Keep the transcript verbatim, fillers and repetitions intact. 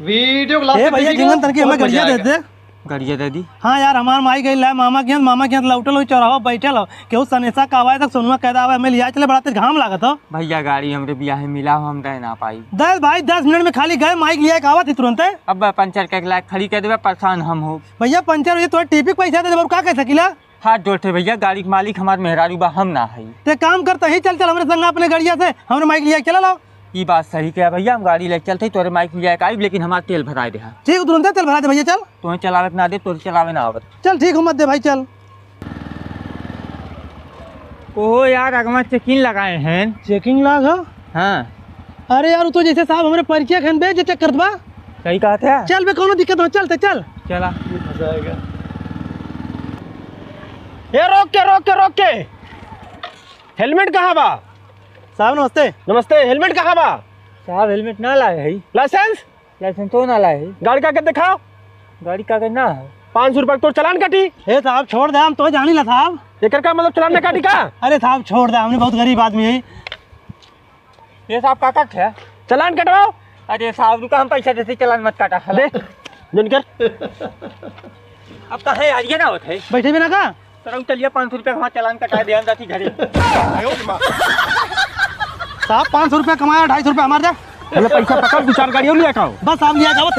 वीडियो को लास्ट ए तक भैया, देखिएगा, जिंगन तनकी हमें बहुत मजा गड़िया दे आएगा। दे। गड़िया दे दी। हाँ यार, हमार माई गई लाए मामा के यहाँ, मामा के यहाँ लौटल होई चौराहा बैठल हो, केहू सनेसा का आवाज तक सोनुआ कह दे, "आवे, हमें लिया चले, बड़ा तेज घाम लागत हो।" भैया, गाड़ी हमरे बियाहे मिला हो, हम दे ना पाई। दस भाई, दस मिनट में खाली गए, माई के लिया के आवत ही तुरंते। अब पंचर के लायक खड़ी कर देबे, परेशान हम हो। भैया, पंचर हो जाई, तोरा टीपी के पैसा दे देबे, और का कह सकीला? हाथ जोड़ते भैया, गाड़ी के मालिक हमार मेहरारू बा, हम ना हई। ते काम करता ही, चल, चल हमरे संग अपने गड़िया से, हमरे माई के लिया के चला लाओ। ई बात सही कहा भैया, हम गाड़ी लेके चलते ही तोरे माई के लिया के आइब, लेकिन हमार तेल भराए देहा। ठीक, तुरंते तेल भरा दे भैया, चल। तोहे चलावे के ना दे, तोरे चलावे ना आवत। चल ठीक हो, मत दे भाई, चल। ओहो यार, अगवा चेकिंग लगाए हैं। चेकिंग लाग हो? हाँ। अरे यार, उ तो जैसे साहब हमरे परिचय खन बे, जे चेक करत बा। सही कहत है। चल बे, कौनो दिक्कत हो, चल ते चल। चला। ए, रोक के, रोक के, रोक के। हेलमेट कहाँ बा? साहब नमस्ते। नमस्ते, हेलमेट कहाँ बा? साहब हेलमेट ना लाए है। लाइसेंस? लाइसेंस तो ना लाए है। गाड़ी का कागज दिखाओ। गाड़ी का कागज ना है। पाँच सौ रुपया के तोर चालान काटी। ए साहब छोड़ दे, हम तो जानी ला साहब। एकर का मतलब चालान ना काटी का? अरे साहब छोड़ दे, हमने बहुत गरीब आदमी है। ये साहब का काट है? चालान कटवाओ। अरे साहब रुका, हम पैसा देते, चालान मत काटा। दे, जन कर। अब कहाँ यार, ये ना होत है। बैठे भी ना का? सर, चलिए, पाँच सौ रुपया हमारा चालान कटा दे, हम जाती घरे। साहब, पाँच सौ रुपया कमाया, ढाई सौ रुपया हमार दे। पहले पैसा पकड़, दो चार गाड़ियों लिया आओ। बस, साहब, लिया जाओ।